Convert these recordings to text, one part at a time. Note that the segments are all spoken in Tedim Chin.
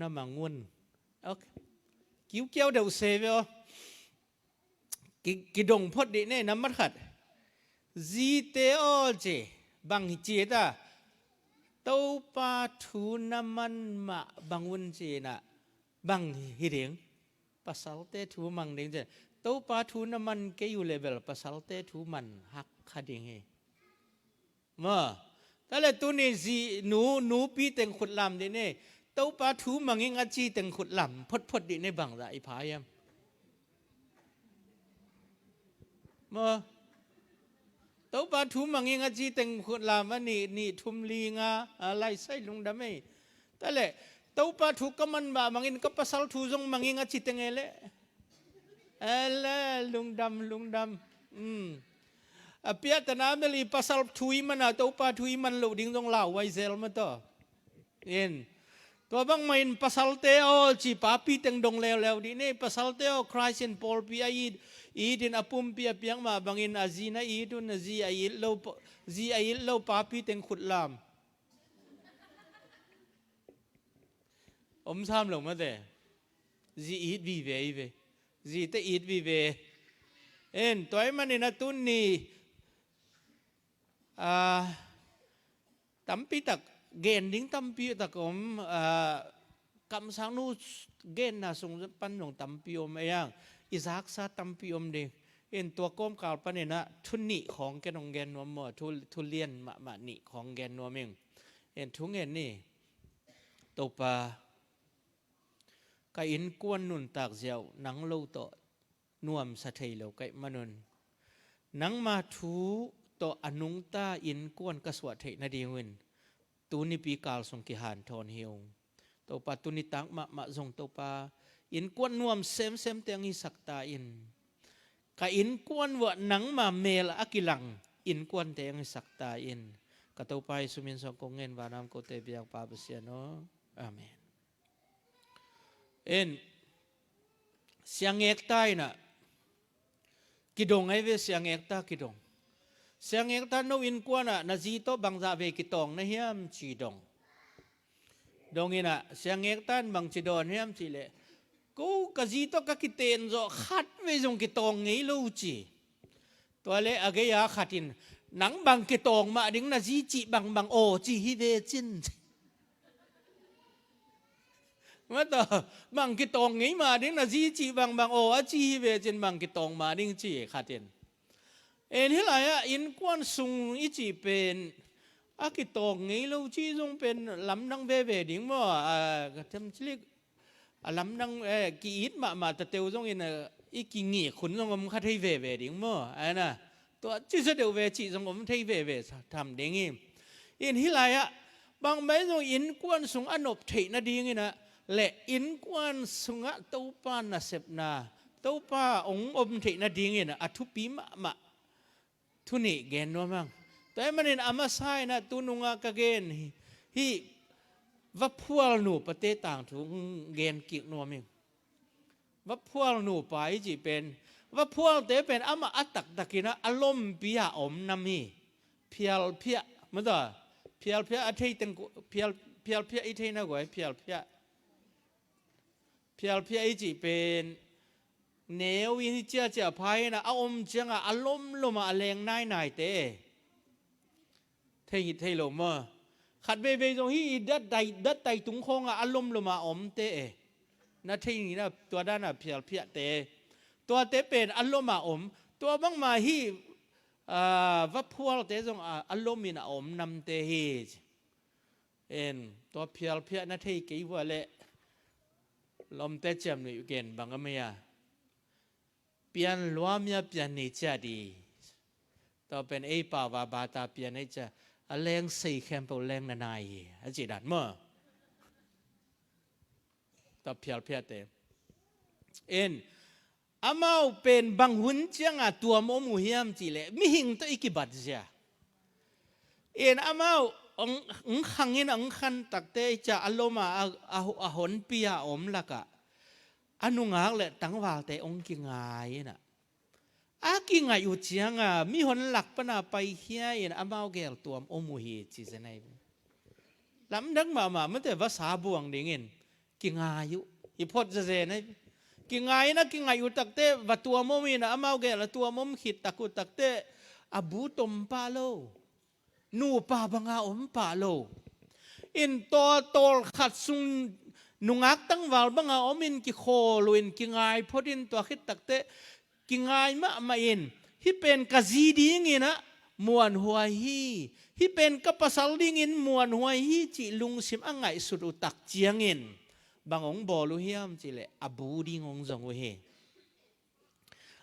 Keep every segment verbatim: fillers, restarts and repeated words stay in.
na mang un. Ok. Kiukiau deuh se ve aw. Ki, kidong phot dih ne, nambat khat. Zite aw ci, bang hi ci ta. Topa thu na man mah bang un ci na, bang hi ding. Pasalte thu mang ding ci. Topa thu na man kei uh leh bel pasalte thu man hak kha ding hi. Maw. Tua leh tuni zi nu, nupi teng khut lam dih ne. Topa thu mang ing a ci teng khut lam photphot dih ne, bangzah i pha hiam? Maw. Topa thu mang ing a ci teng khut lam a nih, nih thum li nga, a, lai sai lungdam ei. Tua leh Topa thu ka man mah mang in, ka pasal thu zong mang ing a ci teng e leh. E leh, lungdam, lungdam. Um. A piahtana bel i pasal thu i man a, Topa thu i man loh ding zong lauhuai zel mah tawh. In. Tua bangmah in pasalte aw ci, papi teng dong leuleu dih ne, pasalte aw, Christ in pawlpi a it, it in a pumpi a piak mah bangin a zi na it un, a zi a it lo, zi a it lo papi teng khut lam. Om sam lo mate. Zi it vive, i ve. Zite it vive. En, tua ahih manin a tuni, ah, tampi tak, gen ding tampi tak om, ah, kamsangnu genna sung pan zong tampi om ei ang. I zaksa tampi om ding. En, tua kawmkal panin a thu nih khawng ken hong gen nuam maw, thu, thu lian mahmah nih khawng gen nuam ing. En, thu ngen ni. Topa, ka innkuan nuntak ziau nang lo tawh nuamsa thei lo ka hih manun, nangma thu tawh a nungta innkuan ka suah theih nadingun tunipi kal sung kihanthawn hi ung. Topa, tuni tak mahmah zong Topa, innkuan nuam semsemte hong hisak ta in. Ka innkuan uah nangma mel a kilang innkuante hong hisak ta in. Ka Topa Jesu min suang kong ngen, vanam kote biakpa Pasian aw. Amen. En, siangekta in a, kidong ei ve, siangekta kidong. Siangekta, no innkuan ah na zi tawh bangzah vei kitawng na hiam ci dong. Dong in a, siangekta in bangci dawn hiam cih leh, ko ka zi tawh ka kiten zawh khat vei zong kitawng ngei lo ci. Tua leh a gei-a khat in, nang bang kitawng mah ding, na zi cih bangbang aw ci hi ve cin. Mataw, bang kitawng ngei mah ding, na zi cih bangbang aw a ci hi ve cin, bang kitawng mah ding ci khat in. En, hih lai-ah innkuan sung i cih pen a kitawng ngei lo cih zong pen lamdang veve ding maw? A, ka them cilik a lamdang, eh, ki-it mahmah tateu zongin, eh, i kingik hun zong om kha thei veve ding maw? Ai na, tua cisa deuh ve cih zong om thei veve tham ding hi. In hih lai-ah bangmah in zong innkuan sung a nop theih nadingin a, le innkuan sungah Topa nasepna, Topa hong om theih nadingin a thupi mahmah thu nih gen nuam hang. Tua ahih manin a masa in a tu nungah ka gen hi, hih vaphual nupate tangthu gen kik nuam ing. Vaphual nupa i cih pen, vaphualte pen amah a taktakin a, a lompi a om nam hi. Phialphiah, mataw, phialphiah a thei teng, phial, phialphiah i theina guai, phialphiah. Phialphiah i cih pen neu in i ciacia pha in a, a om ciangah a lomlom a, a leng nainaite. Thei, thei lo maw? Khat veivei zong hih i dat tai, dat tai tung khawngah a lomlom a omte e. Na thei ni na, tua dan a phialphiahte. Tuate pen a lom a om. Tua bangmah hih, ah, vaphualte zong a, a lomin a om namte hi. En, tua phialphiah na thei kei vua leh lomte ciamnuih gen bang a mei a, pian luamia pian ni cia di. Tua pen ei pau va bata pian ei cia, a leng sei khempeuh leng na nai hi, a ci dan maw? Tua phialphiahte. En, amau pen bang hun cianga tuam om uh hiam cih leh mihing tawh i kibat zia. In amau hong, hong khangin hong khan takte i cia a loma a, a, a honpi a om lakah a nungak le tangvalte hong kingai in a, a kingaih uh cianga mihon lak pana paikhia in amau gel tuam om uh hi ci zen ahi. Lamdang mahmah mate, vasa buang dingin Kingai uh. Hi phot zezen ahi. Kingai in a kingaih uh takteh, va tuam om in a, amau gel a tuam om khit tak uh takteh, a bu tom pah lo. Nupa banga om pah lo. In tua tawlkhat sung nungak tangval banga om in kikhawl uh in kingai phot in tua khit takteh, kingai mahmah in, hih pen ka zi dingin a muanhuai hi, hih pen ka pasal dingin muanhuai hi cih lungsim a ngaihsut uh tak ciangin bang hong bawl uh hiam cihleh a bu ding hong zong uh hi.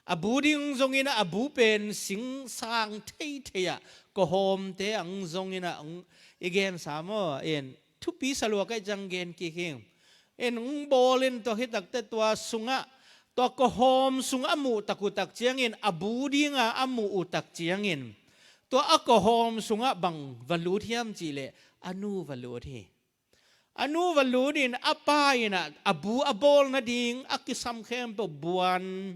A bu ding hong zongin a, a bu pen sing sang theithei ah, kawhawmte ah hong zongin a, hong i gensa maw, in thupi sa lua ka hih ciang gen kik hi. In hong bawl in tua khit takteh tua sungah, tua kawhawm sungah a muh tak uh tak ciangin, a bu dinga a muh uh tak ciangin, tua a kawhawm sungah bang va lut hiam cihleh a nu va lut hi. A nu va lut in a pa in a, a bu a bawl nading a kisam khempeuh buan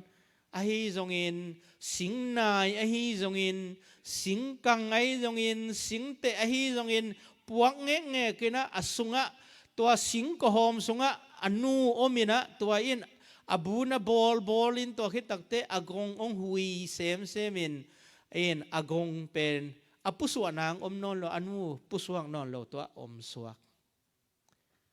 ahi zongin, singnai ahi zongin, singkang ahi zongin, singteh ahi zongin, puak ngekngek in a, a sungah, tua sing kawhawm sungah a nu om in a, tua in a bu na bawlbawl in tua khit takteh a gong hong hui semsem in, in a gong pen a pusuah nang om nawn lo, a nu pusuak nawn lo, tua omsuak.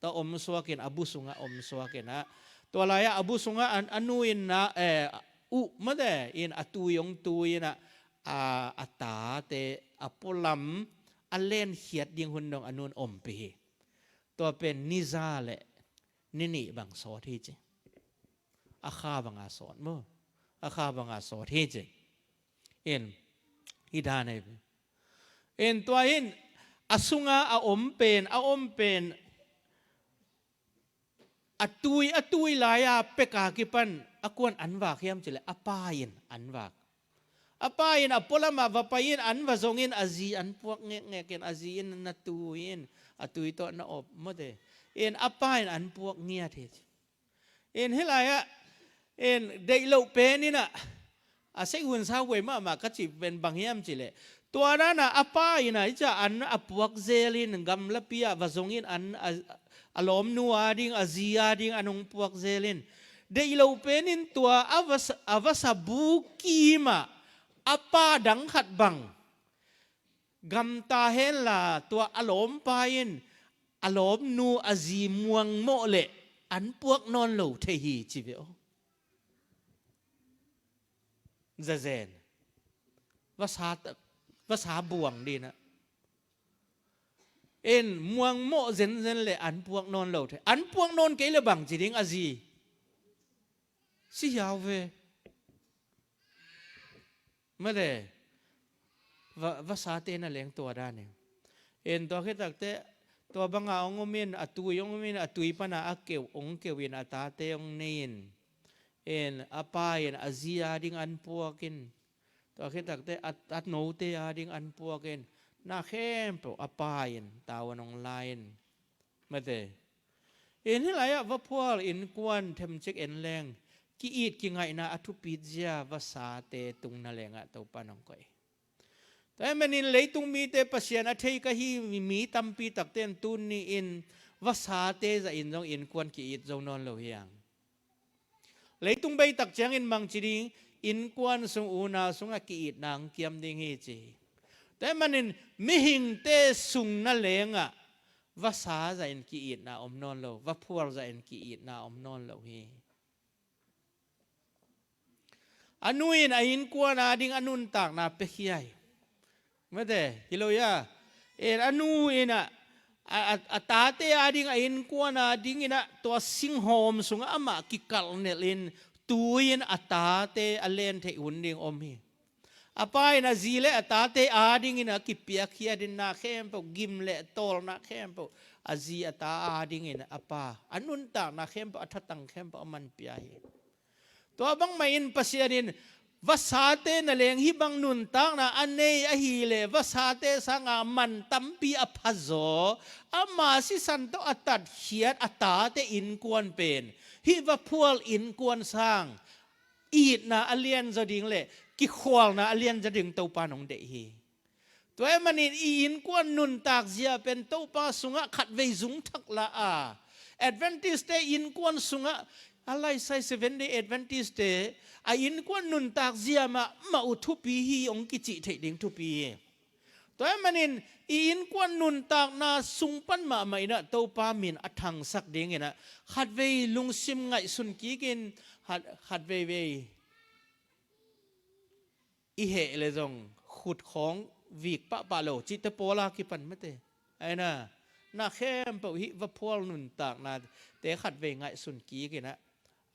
Tua omsuak in, a bu sungah omsuak in a, tua lai-ah a bu sungah a, a nu in a, eh, uh mate in a tui hong tui in a, a, a tate a pualam a lenkhiat ding hun dong a nu in ompih hi. Tua pen ni za le ni nih bang sawt hi ci. A kha banga sawt maw? A kha banga sawt hi ci. In, hi dan ahi. In tua in, a sunga a om pen, a om pen, a tui, a tui lai-a peka kipan, a kuan an vak hiam cihleh, a pa in an vak. A pa in a pualamah va pai in an va zongin a zi an puak ngekngek in, a zi in na tui in, a tui tawh na op mawte. In a pa in an puak ngiat hi. In hih lai-ah, in deih loh pen in a, a sek hun sa huai mahmah ka cih pen bang hiam cihleh, tua dan a a pa in a hih ciang an a puak zel in, gamlapi ah va zong in an a, a lawmnu ading, a zi ading an hong puak zel in. Deih loh pen in tua a vasa, a vasa bu kim ah a pa dang khat bang gamta henla, tua a lawmpa in a lawmnu a zi muangmawh leh an puak nawn lo thei hi ci ve aw. Zazen. Vasa, vasa buang ding in a. In muangmawh zenzen leh an puak nawn lo thei. An puak nawn kei leh bang ci ding a zi. Si hiau ve. Mate, va, vasate na leng tua dan in. In tua khit takteh, tua banga hong om in, a tui hong om in, a tui pana a keuh, hong keuh in, a tate hong nei in. In a pa in a zi ading an puak in. Tua khit takteh, a, a note ading an puak in. Na khempeuh a pa in, tavuan hong la in. Mate. In hih lai-ah vaphual innkuan themcik en leng, ki-it kingaihna a thupit zia vasate tung na lengah Topa in hong koih. Tua ahih manin leitung mite Pasian a thei ka hi mi tampi takte in tuni-in vasate zahin zong innkuan ki-it zo nawn lo hi hang. Leitung bei tak ciangin bangci ding, innkuan sung unau sungah ki-itna hong kiam ding hi ci hi. Tua ahih manin mihingte sung na lengah vasa zahin ki-itna om nawn lo, vaphual zahin ki-itna om nawn lo hi. A nu in a innkuan ading a nuntakna piakhia hi. Mate, hi lo hia? In a nu in a, a, a, a tate ading, a innkuan ading in a, tua singhawm sungah amah kikalhnelh in, tui in a tate a len theih hun ding om hi. A pa in a zi le a tate ading in a kipiakkhiatna khempeuh, gim le tawlna khempeuh, a zi a ta ading in a pa, a nuntakna khempeuh, a thatang khempeuh a man pia hi. Tua bangmah in Pasian in vasate na leng hih bang nuntakna a nei ahih leh vasate sanga man tampi a phazaw, ama sisan tawh a tatkhiat a tate innkuan pen hih vaphual innkuan sang itna a lianzaw ding le kikhualna a lianzaw ding Topa in hong deih hi. Tua ahih manin i innkuan nuntak zia pen Topa sungah khatvei zung thak la a, Adventist te innkuan sungah a laisai Seven Day Adventist te a innkuan nuntak zia mahmah uh thupi hi hong kicih theih ding thupi hi. Tua ahih manin i innkuan nuntakna sung pan mahmah inah Topa min a thangsak dinginah khatvei lungsim ngaihsun kikin khat, khatveivei i heh le zong khut khawng vik pahpah lo cihte pawl a kipan mate. Aina na khempeuh hih vaphual nuntaknate khatvei ngaihsun kikinah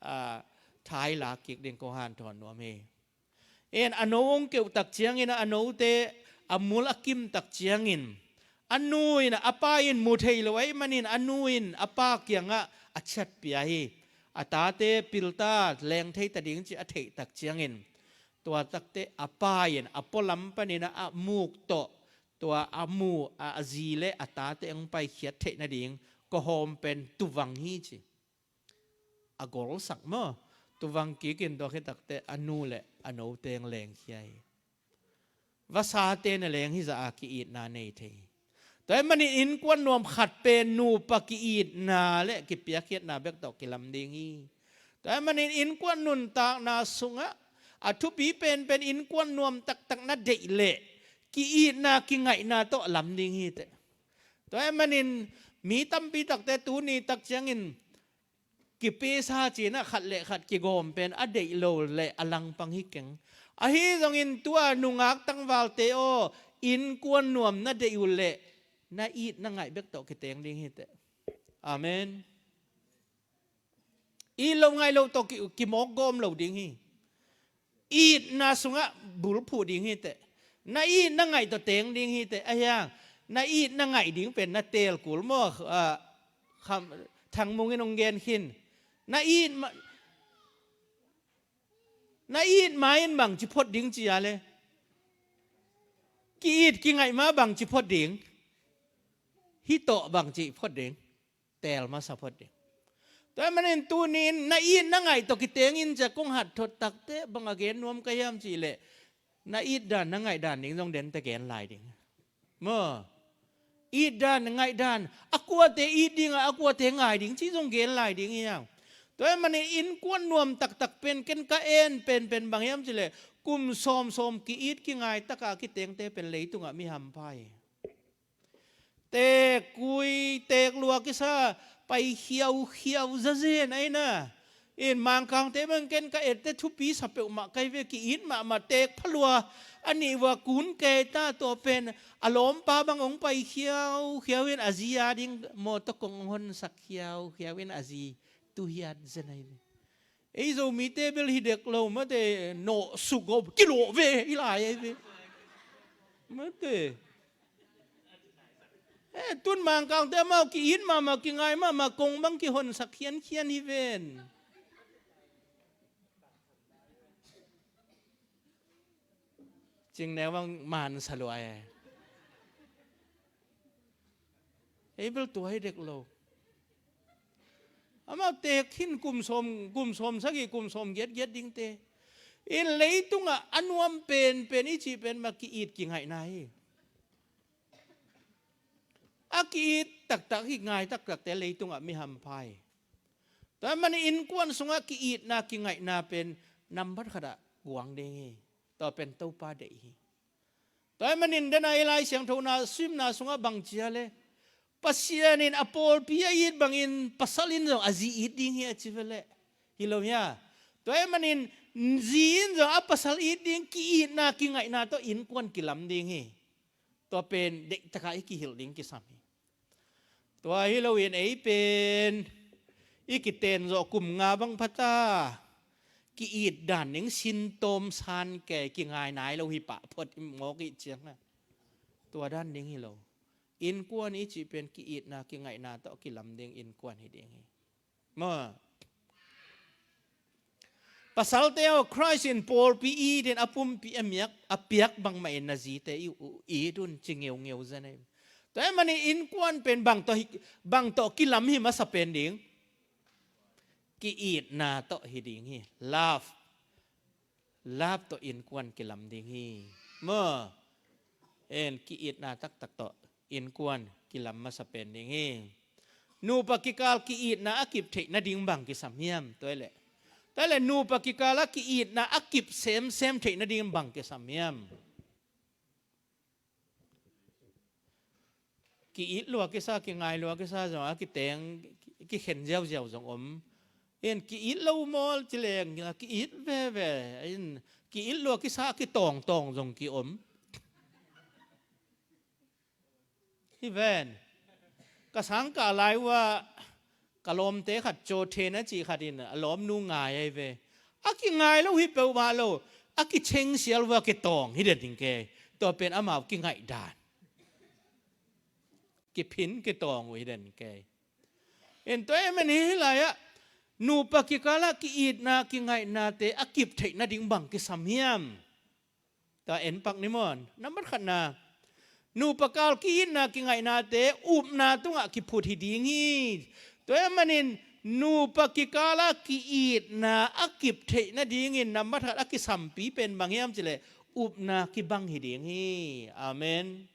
a, thai lak kik ding ko hanthawn nuam hi. En a no hong keuh tak ciangin a note a mul a kim tak ciangin a nu in a pa in mu thei lo ahih manin a nu in a pa kiangah a ciat pia hi. A tate pilta leng thei ta ding ci a theih tak ciangin tua takte a pa in a pualam panin a muk tawh tua a mu a, a zi le a tate hong paikhiat theih nading kawhawm pen tuvang hi ci. A golsak maw? Tuvang kikin tua khit takte a nu le a note hong lengkhia hi. Vasate na leng hi zah a ki-itna nei thei hi. Tua ahih manin innkuan nuam khat pen nupa ki-itna le kipiakkhiatna bek tawh kilam ding hi. Tua ahih manin innkuan nuntakna sungah a thupi penpen innkuan nuam taktak na deih leh ki-itna kingaihna tawh lam ding hi teh. Tua ahih manin mi tampi takte tuni tak ciangin kipisa cinah khat le khat kigawm pen a deih lo le a langpang hi keng. Ahi zongin tua nungak tangvalte aw, innkuan nuam na deih uh leh na it na ngaih bek tawh kiteng ding hi teh. Amen. It lo ngaih lo tawh ki, kimawk gawm lo ding hi. Itna sungah bulphuh ding hi teh. Na it na ngaih tawh teng ding hi teh. Ahiang na it na ngaih ding pen na teel kul maw? Ah, kham, Thangmung in hong gen khin. Na it ma, na it ma in bangci phot ding ci a le. Ki-it kingaih ma bangci phot ding. Hih tawh bangci phot ding. Teel masa phot ding. Tua ahih manin tuni in na it na ngaih tawh kiteng in cia kong hat thot takte bang a gen nuam ka hiam cih leh na it dan na ngaih dan ding zong dente gen lai ding. Maw? It dan ngaih dan a kuate it ding a, a kuate ngai ding cih zong gen lai ding hiam? Tua ahih manin innkuan nuam taktak pen ken ka en penpen bang hiam cih leh kum sawmsawm ki-it kingai taka kitengte pen leitungah mi hampha hi. Teek kui teek lua kisa pai khiauhiau zazen aina. In Mangkangte bang ken ka ette thupi sa peuhmah kai ve, ki-it mahmah teek phalua a nih vua kun kei ta tua pen a lawmpa bang hong pai khiauhiau in a zi a ding mawtaw kong hong honsak khiauhiau in a zi tuhiat zen ahi ve. Ei Zomite bel hi dek lo mate, nawh suk gawp kilawh ve hi lai ahi ve. Mate. Eh, tun Mangkangte amau ki-it mahmah kingai mahmah kong bang kihonsak khiankhian hi ven. Cingneu bang mansa lua e. Ei bel tua hi dek lo. Amau teek khin kum sawm, kum sawm sagih, kum sawm giatgiat dingte. In leitungah a nuam penpen i cih pen mah ki-it kingaihna hi. A ki-it taktak hi ngai taktakte leitungah mi hampha hi. Tua ahih manin innkuan sungah ki-itna kingaihna pen nambat khatah guang ding hi. Tua pen Topa deih hi. Tua ahih manin dena i Lai Siangthona simna sungah bang ci a le Pasian in a pawlpi a it bangin pasal in zong a zi it ding hi a ci ve leh. Hi lo hia? Tua ahih manin zi in zong a pasal it ding ki-itna kingaihna tawh innkuan kilam ding hi. Tua pen deihtakah i kihilh ding kisam hi. Tua hi loin ei pen i kiten zawh kum nga bang phata ki-it dan ding sintawm san kei kingai nai lo hi pah phot i mawk ih cianga. Tua dan ding hi lo. Innkuan i cih pen ki-itna kingaihna tawh kilam ding innkuan hi ding hi. Maw? Pasalte aw, Christ in pawlpi itin a pumpi a miak a piak bangmah in na zite i u it un ci ngeungeu zen ahi. Tua ahih manin innkuan pen bang tawh hi, bang tawh kilam hi masa pen ding? Ki-itna tawh hi ding hi. Love. Love tawh innkuan kilam ding hi. Maw? En ki-itna taktak tawh innkuan kilam masa pen ding hi. Nupa kikal ki-itna a kip theih nading bang kisam hiam? Tua hi leh, tua hi leh nupa kikal a ki-itna a kip semsem theih nading bang kisam hiam? Ki-it lua kisa, kingai lua kisa zong a kiteng, kikhen ziauziau zong om. In ki-it lo mawl ci leng ki-it veve. In ki-it lua kisa a kitawngtawng zong ki-om. Hi ven. Ka sangkah lai uh ah ka lawmte khat, Caw Then a cih khat in a lawmnu ngai ahi ve. A kingai lo hi peuhmah lo, a kichengsial uh a kitawng hi den ding kei. Tua pen amau kingaih dan. Kiphin kitawng uh hi den kei. In tua ahih manin hih lai-ah nupa kikal ah ki-itna kingaihnate a kip theih nading bang kisam hiam? Tua en pak ni maw. Nambat khatna, nupa kal ki-itna kingaihnate upna tungah kiphut hi ding hi. Tua ahih manin nupa kikal ah ki-itna a kip theih nadingin nambat khat a kisampi pen bang hiam cih leh upna kibang hi ding hi. Amen.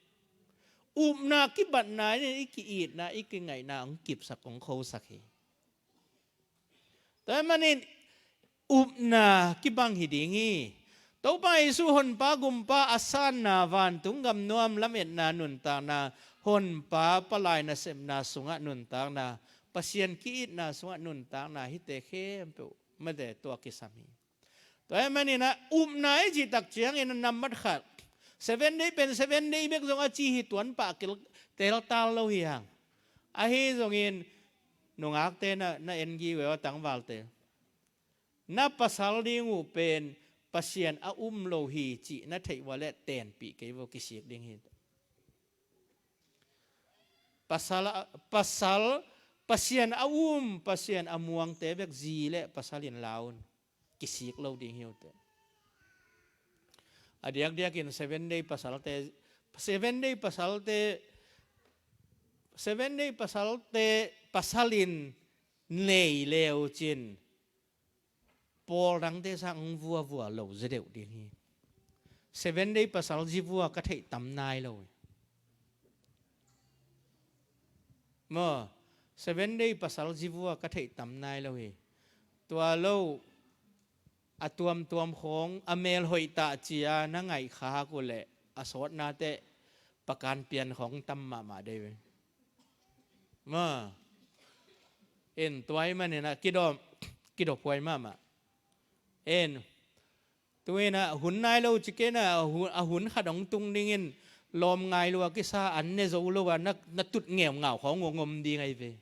Upna kibatna in i ki-itna, i kingaihna hong kipsak, hong khosak hi. Tua ahih manin upna kibang hi ding hi. Topa Jesuh Honpa Gumpa a sanna, vantung gam nuam lametna nuntakna, Honpa palai nasepna sungah nuntakna, Pasian ki-itna sungah nuntakna, hihte khempeuh mate tua kisam hi. Tua ahih manin ah upna i cih tak ciangin a nambat khat, Seven Day pen Seven Day bek zong a ci hi tuan pah kil teltal lo hi hang. Ahi zongin nungakte na, na en gige uh a, tangvalte, na pasal ding uh pen Pasian a um lo hi cih na theih uh leh tenpih kei uh, kisik ding hi. Pasal, pasal, Pasian a um, Pasian a muangte bek zi le pasal in la un. Kisik lo ding hi uh teh. A diakdiakin Seven Day pasalte, Seven Day pasalte, Seven Day pasalte pasal in nei le uh cin, pawl dangte sang hong vuavua lo zia deuh ding hi. Seven Day pasal zi vua ka theih tam nai lo hi. Maw, Seven Day pasal zi vua ka theih tam nai lo hi. Tua lo, a tuamtuam khawng, a mel hoih ta ci-a na ngaih khak uh leh a sawtna teh pakan pian khawng tam mahmah dei ve. Maw, in tua ahih manin ah kidop, kidop huai mahmah. In, tu-in ah hun nai lo ci kei in ah, a hun, a hun khat hong tung dingin lawm ngai lua kisa, an ne zo lo a, na, na tut ngeungau khawng uh hong om ding ahi ve.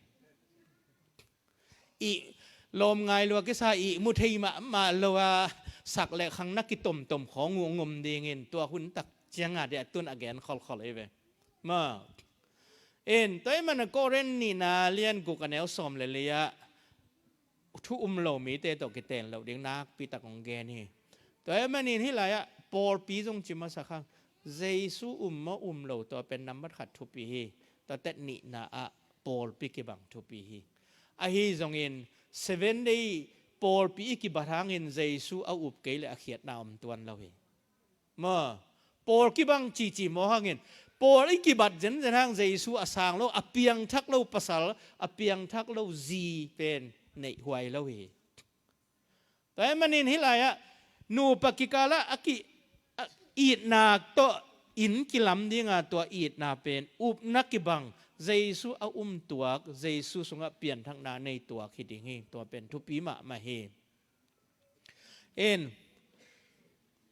Ih, lawm ngai lua kisa, ihmu thei mahmah lo a, sak le khang na kitomtom khawng uh hong om dingin, tua hun tak ciang a deh a tun a gen kholkhol ahi ve. Maw, in, tua ahih manin Korin nihna lian guk a neu sawm le li ah thu um lo mite tawh kiten loh ding nakpi tak hong gen hi. Tua ahih manin hih lai-ah pawlpi zong ci masa khang, Jesu um maw um lo, tua pen nambat khat thupi hi. Tua teh nihna ah pawlpi kibang thupi hi. Ahi zongin Seven Day pawlpi i kibat hangin Jesu a up kei leh a khiatna om tuan lo hi. Maw, pawl kibang cici maw hangin, pawl i kibat zenzen hang Jesu a sang lo, a piangthak lo pasal, a piangthak lo zi pen neih huai lo hi. Tua ahih manin hih lai-ah nupa kikal ah a ki, a, itna tawh inn kilam ding a, tua itna pen upna kibang, Jesu a um tuak, Jesu sungah pianthakna nei tuak hi ding hi. Tua pen thupi mahmah hi. In,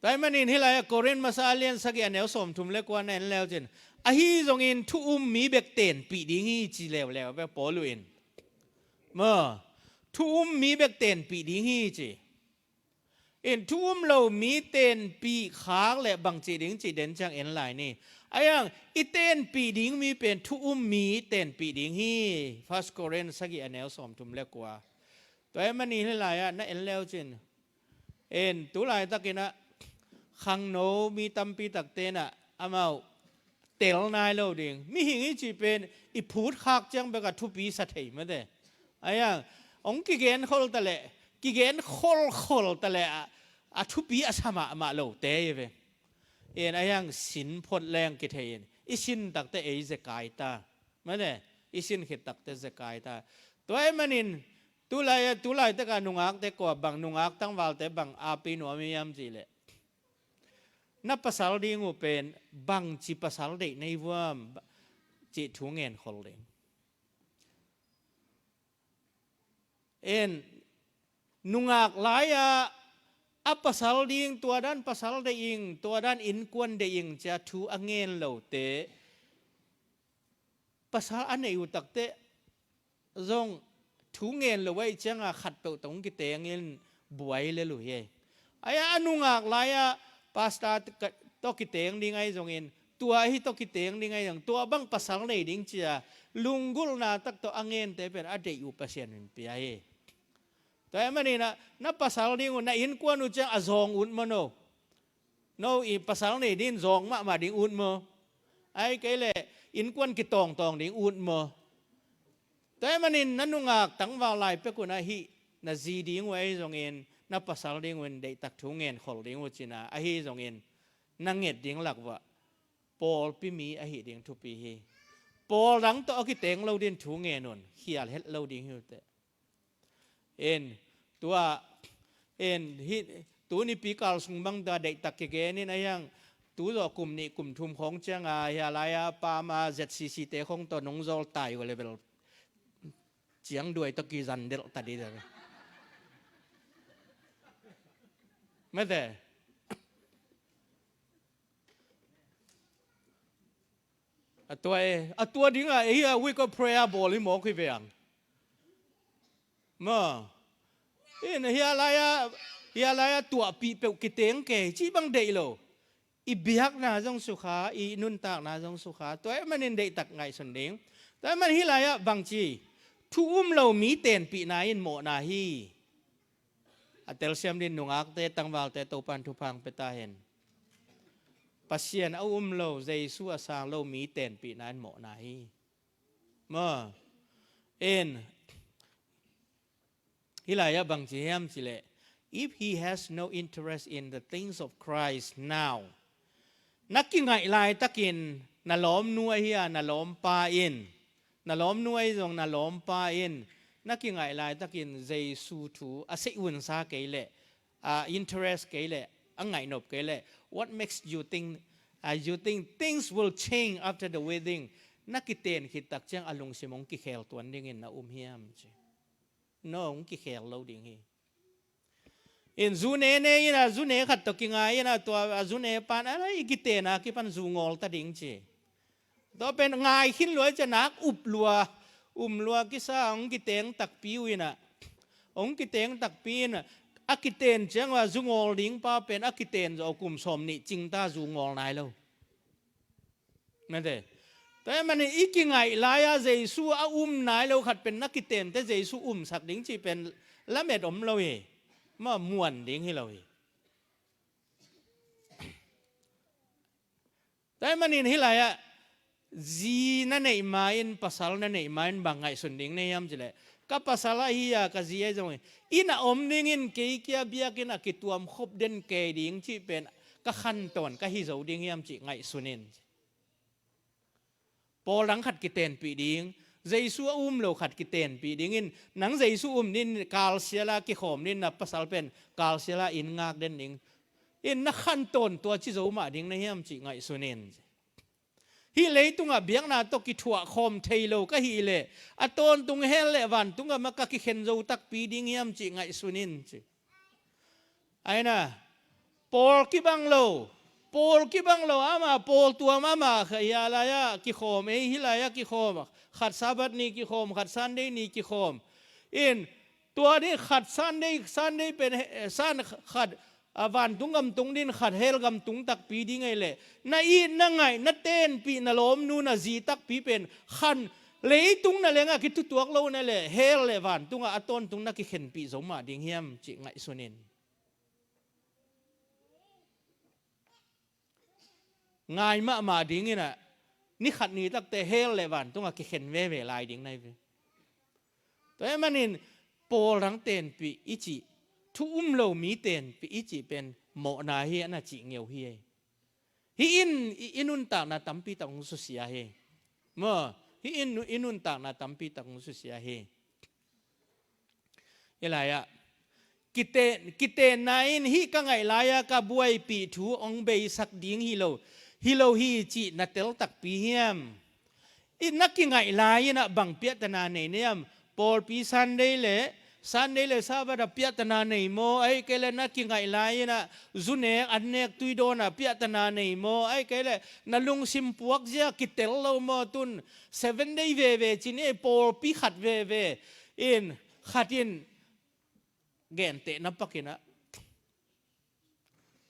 tua ahih manin hih lai-ah Korin masa a lian sagih a neu sawmthum le kua na en le uh cin, ahi zongin thu um mi bek tenpih ding hi ci leuleu ve Paul uh in. Maw, thu um mi bek tenpih ding hi ci. In, thu um lo mi tenpih khak leh bang ci ding cih den ciang en lai ni. Ahi hang i tenpih ding mi pen thu um mi tenpih ding hi. First Korin sagih a neu sawmthum le kua. Tua ahih manin hih lai-ah na en le uh cin, in, tu laitakin ah khangno mi tampi takte in ah amau tel nai lo ding. Mihing i cih pen i phut khak ciang bek a thupi sa thei mate. Ahi hang hong kigen khol ta leh, kigen kholkhol ta leh a, a thupi a sa mahmah lote hi ve. In, ahi hang sin phot leng kithei in, i sin tak teh ei zekai ta. Mate, I sin khit takte zekai ta. Tua ahih manin tulai, tulaitak a nungakte kua bang, nungak tangvalte bang api nuam hiam cih leh, na pasal ding uh pen bangci pasal deih na hi vuam cih thu ngen khol ding. En, nungak lai-ah a pasal ding, tua dan pasal deih ing, tua dan innkuan deih ing cia thu a ngen lote, pasal a neih uh takte zong thu ngen lo ahih cianga khatpeuh tawh kitengin buai lel uh hi. Ahi a nungak lai-ah pastor tawh kiteng ding ahi zongin, tua ahi tawh kiteng ding ahi zong, tua bang pasal nei ding cia lunggulhna tak tawh a ngente pen a deih uh Pasian in pia hi. Tua ahih manin ah na pasal ding uh, na innkuan uh ciang a zawng ut maw no? No, i pasal nei ding zawng mahmah ding ut maw? Ahih kei leh innkuan kitawngtawng ding ut maw? Tua ahih manin na nungak tangval lai pek un ah hih na zi ding uh ahi zongin, na pasal ding un deihtak thu ngen khol ding uh cihna ahi zongin, na nget ding lak uah pawlpi mi ahih ding thupi hi. Pawl dang tawh a kiteng lo ding thu ngen un, khial het lo ding hi uh teh. En, tua, en, hih, tu nipi kal sung bang tua deihtak kigen in a hiang, tu zawh kum nih kum thum khawng cianga hia lai-a pam a Z C C te khawng tawh nong zawl tai uh leh bel ciang duai tawh kizan delh ta ding. Mate. A tua e, a tua dingah ei a week of prayer bawl hi mawk hi ve ang. Maw. In hia lai-a, hia lai-a tuahpih peuh kiteng kei cih bang deih lo. I biakna zong sukha, i nuntakna zong sukha. Tua ahih manin deihtak ngaihsun ding. Tua ahih manin hih lai-ah bangci thu um lo mi tenpihna in mawhna hi. A telsiam ding nungakte, tangvalte Topan thupha pia ta hen. Pasian a um lo, Jesu a sang lo mi tenpihna in mawhna hi. Maw. En, hih lai-ah bangci hiam cih leh, if he has no interest in the things of Christ now, na kingaih laitakin na lawmnu ahi a na lawmpa in, na lawmnu ahi zong na lawmpa in, na kingaih laitakin Jesu thu a seihunsa kei leh, a interest kei leh, a ngaihnop kei leh, what makes you think, uh, you think things will change after the wedding? Na kiten khit tak ciang a lungsim hong kikhel tuan dingin na um hiam ci. No, hong kikhel lo ding hi. In zu ne ne in a, zu ne khat tawh kingai in a, tua a zu ne pan a, i kiten a kipan zu ngawl ta ding ci. Tua pen ngai khin lua i cia nak up lua, um lua kisa, hong kiteng takpi uh in a, hong kiteng takpi in a, a kiten ciang a zu ngawl ding pa pen a kiten zawh kum sawm nih cing ta, zu ngawl nai lo. Mate. Tua ahih manin i kingaih lai-a Jesu a um nai lo khat pen na kitente Jesu umsak ding cih pen lamet om lo hi. Maw, muan ding hi lo hi. Tua ahih manin hih lai-ah zi na neih ma in, pasal na neih ma in bang ngaihsun ding na hiam cih leh, ka pasal ahi a ka zi ahi zongin inn ah om dingin kei kia biakinn a kituam khop den kei ding cih pen ka khantawn ka hi zo ding hiam cih ngaihsun in. Pawl dang khat kitenpih ding, Jesu a um lo khat kitenpih dingin, nang Jesu um nin, kalsial a kikhawm nin, na pasal pen kalsial a inn ngak den ding. In na khantawn tua ci zo mah ding na hiam cih ngaihsun in. Hih leitungah biakna tawh kithuah khawm thei lo ka hih leh, a tawntung hell le vantung ah mah ka kikhen zo takpi ding hiam cih ngaihsun in ci. Aina, pawl kibang lo, pawl kibang lo, ama pawl tuam ama kha hia lai-ah kikhawm, ei hih lai-ah kikhawm, khat Sabbath ni kikhawm, khat Sunday ni kikhawm. In, tua ding khat Sunday, Sunday pen he-, san khat, a, vantung gam tung ding, khat hell gam tung takpi ding ei leh. Na it, na ngaih, na tenpih, na lawmnu, na zi takpi pen khan leitung na lengah kithutuak lo na leh, hell le vantungah a tawntung na kikhenpih zo mah ding hiam cih ngaihsun in. Ngai mahmah dingin ah, ni khat ni takte hell le vantungah kikhen veve lai ding na hi ve. Tua ahih manin pawl dang tenpih i cih, thu um lo mi tenpih i cih pen mawhna hi a na cih ngeu hi. Hih in i, i nuntakna tampi tak hong susia hi. Maw, Hih i nu-, i nuntakna tampi tak hong susia hi. Hih lai-ah kiten, kitenna in hih ka ngaih lai-a ka buaipih thu hong beisak ding hi lo, hi lo hi cih na tel takpi hiam? I na kingaih lai-in ah bang piahtana nei na hiam? Pawlpi Sunday le, Sunday le Sabbath ah piahtana nei maw? Ahih kei leh na kingaih lai-in ah zu nek, an nek, tui dawn ah piahtana nei maw? Ahih kei leh na lungsim puakzia kitel lo maw? Tun Seven Day veve ci ni, pawlpi khat veve in, khat in gentehna pakin ah,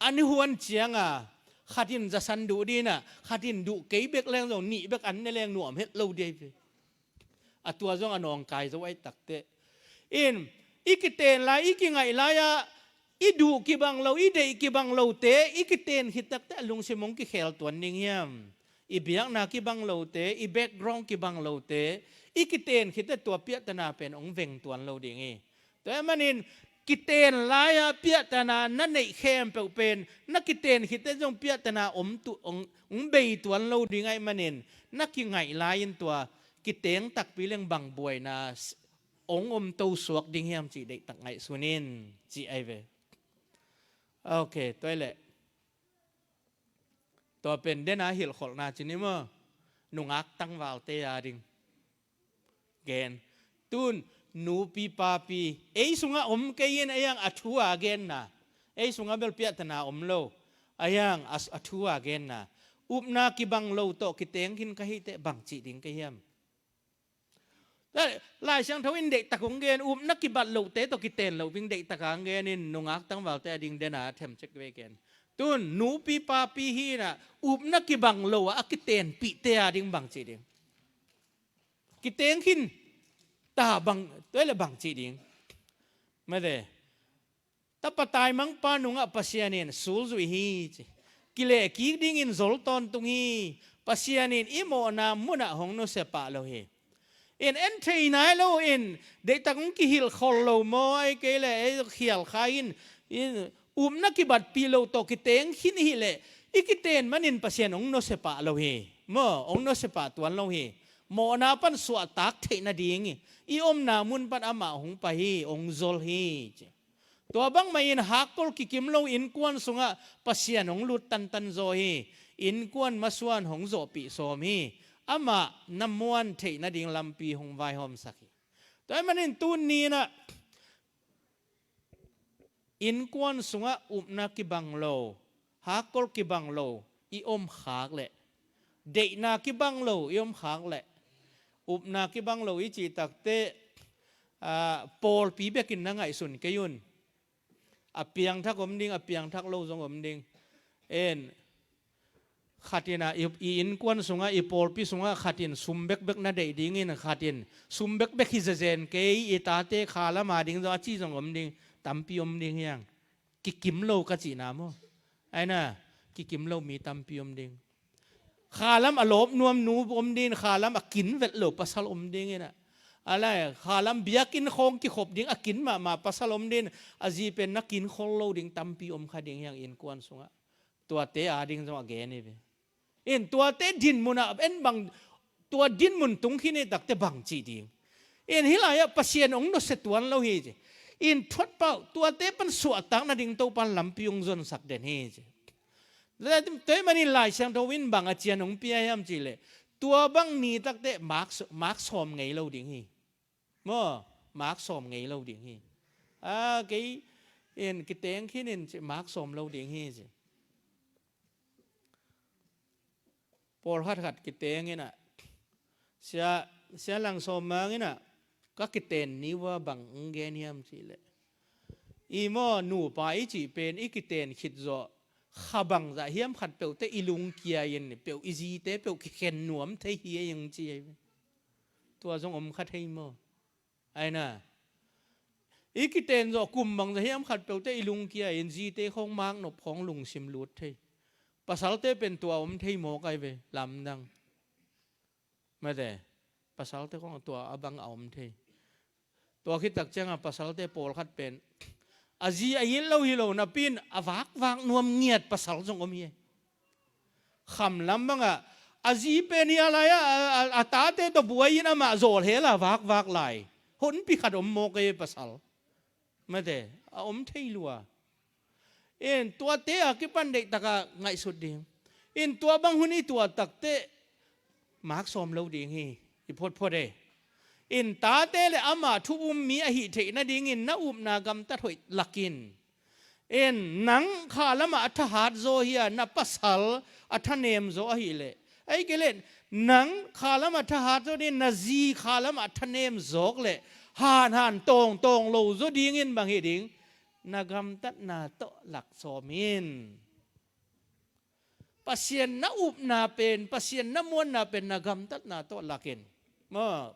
an huan cianga khat in zasan duh ding a, khat in duh kei bek leng zong nih bek an ne leng nuam het lo ding hi ve. A tua zong a nawngkai zo ahih takteh in, i kiten lai, i kingaih lai-ah i duh kibang lo, i deih kibang lote i kiten khit takteh a lungsim hong kikhel tuan ding hiam? I biakna kibang lote, i background kibang lote i kiten khit takteh tua piahtana pen hong veng tuan lo ding hi. Tua ahih manin kiten lai-a piahtana na neih khempeuh pen na kiten khit takteh zong piahtana om tu, hong, hong bei tuan lo ding ahih manin na kingaih lai-in tua kiteng takpi leng bang buaina s-, hong om to suak ding hiam cih deihtak ngaihsun in, ci ahi ve. Ok, tua ahih leh tua pen den a hilhkholhna ci ni maw? Nungak tangvalte a ding gen. Tun nupi papi ei sungah om kei in, a hiang a thu a genna, ei sungah bel piahtana om lo, a hiang a, a thu a genna, upna kibang lo tawh kiteng khin ka hih teh bang cih ding ka hiam? Lai Siangtho in deihtak hong gen, upna kibat lohte tawh kiten loh bing deihtak hong gen in, nungak tangvalte a ding den a themcek vei ken. Tun nupi papi hi in ah upna kibang lo a, a kitenpihte a ding bang cih ding? Kiteng khin ta bang, tua ahih leh bang cih ding? Mate. Tapa taimangpa nungah Pasian in sulzui hi ci. Kilehkik dingin zol tawntung hi. Pasian in i mawhna munah hong nusia pah lo hi. In en thei nai lo in, deihtak hong kihilhkhol lo maw, ahih kei leh ei khial kha in, in upna kibatpih lo tawh kiteng khin i hih leh i kiten manin Pasian hong nusia pah lo hi. Maw, hong nusia pah tuan lo hi. Mawhna pan suahtak theih nading i omna mun pan amah hong pai hi, hong zol hi ci. Tua bangmah in hakkol kikim lo innkuan sungah Pasian hong lut tantan zaw hi. Innkuan masuan hong zawhpih sawm hi. Amah na muan theih nading lampi hong vaihawmsak hi. Tua ahih manin tuni in ah innkuan sungah upna kibang lo, hakkol kibang lo i om khak leh, deihna kibang lo i om khak leh, upna kibang lo i cih takteh, ah, pawlpi bekin na ngaihsun kei un. A piangthak om ding, a piangthak lo zong om ding. En, khat in ah i, i innkuan sungah, i pawlpi sungah khat in sum bekbek na deih dingin, khat in sum bekbek hi zezen kei, i tate khalam a ding zong a ci zong om ding. Tampi om ding hi hang. Kikim lo ka cihna maw? Aina, kikim lo mi tampi om ding. Khalam a lawp nuam nu om ding, khalam a kin vet lo pasal om ding in ah. A lai, khalam biakinn khawng kikhop ding a kin mahmah pasal om ding, a zi pen na kin khol lo ding tampi om kha ding hi hang innkuan sungah. Tuate a ding zong a gen hi ve. In tuate dinmun ah en bang, tua dinmun tung khin i hih takteh bang cih ding? In hih lai-ah Pasian hong nusia tuan lo hi ci. In thuat pah uh, tuate pan suahtak nading Topan lampi hong zonsak den hi ci. Tua ahih manin Lai Siangtho in bang a cian hong pia hiam cih leh, tua bang ni takteh mark, mark sawm ngei lo ding hi. Maw, mark sawm ngei lo ding hi. A, kei in kiteng khin in ci, mark sawm lo ding hi ci. Pawlkhat khat kiteng in ah, Sia, Sia Lang Sawm Mang in ah, ka kiten ni uh a bang hong gen hiam cih leh, i maw, nupa i cih pen i kiten khit zawh kha bangzah hiam khat peuhteh i lungkia in peuh, i zite peuh kikhen nuam thei hi ei hong ci ei. Tua zong om kha thei maw? Aina, i kiten zawh kum bangzah hiam khat peuhteh i lungkia in zite khawng maknop khawng lungsim lut thei. Pasalte pen tua om thei mawk ai ve, lamdang. Mate, pasalte khawng tua a bang a om thei. Tua khit tak ciangah pasalte pawlkhat pen a zi a it lo hi lo napi in a vakvak nuam ngiat pasal zong om hi. Kham lam bangah A zi pen hi a lai a, a, a, a tate tawh buai in amah zawl hel a vakvak lai. Honpi khat om mawk ei pasal. Mate, a om thei lua. In tuate a kipan deihtaka ngaihsut ding. In tua bang hun i tuah takteh maak sawm lo ding hi. I photphot e. In tate le amah thu um mi ahih theih nadingin na upna gamtat hoih lakin. In nang kha lamah a thahat zaw hi a, na pasal a thanem zaw ahih leh. Ahih kei leh nang kha lamah thahat zaw ding, na zi kha lamah thanem zawk leh hanhan tawngtawng lo zaw dingin bang hi ding, na gamtatna tawh lak sawm in. Pasian na upna pen, Pasian na muanna pen na gamtatna tawh lak in. Maw.